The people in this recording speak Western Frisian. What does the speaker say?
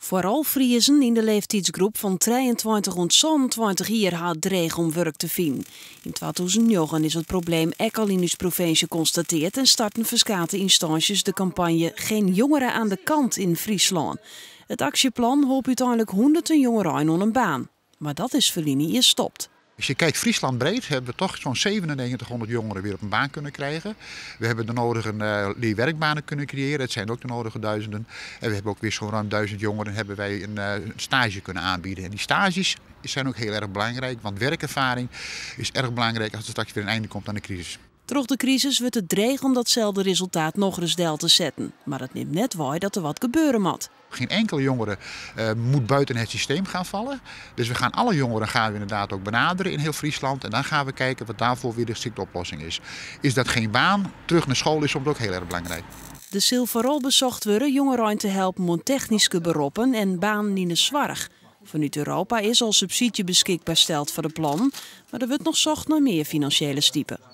Foaral Friezen yn de leeftiidsgroep fan 23 oant 27 jier ha it dreech om wurk te finen. Yn 2009 is it probleem ek al yn ús provinsje konstateard en starten ferskate ynstânsjes de kampanje Geen jongeren aan de kant yn Fryslân. It aksjeplan holp úteinlik hûnderten jongerein oan in baan. Mar dat is ferline jier stopt. Als je kijkt Friesland breed, hebben we toch zo'n 9700 jongeren weer op een baan kunnen krijgen. We hebben de nodige leerwerkbanen kunnen creëren. Het zijn ook de nodige duizenden. En we hebben ook weer zo'n ruim 1000 jongeren hebben wij een stage kunnen aanbieden. En die stages zijn ook heel erg belangrijk, want werkervaring is erg belangrijk als er straks weer een einde komt aan de crisis. Troch de krisis wurdt it dreech om datselde resultaat nochris del te setten. Mar dat nimt net wei dat der wat gebeure moat. Geen enkele jongere moet buiten het systeem gaan vallen. Dus we gaan alle jongeren gaan we inderdaad ook benaderen in heel Friesland. En dan gaan we kijken wat daarvoor weer de geschikte oplossing is. Is dat geen baan? Terug naar school is soms ook heel erg belangrijk. Der sil foaral besocht wurde jongerein te helpen oan technyske beroppen en banen yn de soarch. Fanút Europa is al subsydzje beskikber steld foar de plannen, mar der wurdt noch socht nei mear finansjele stipe.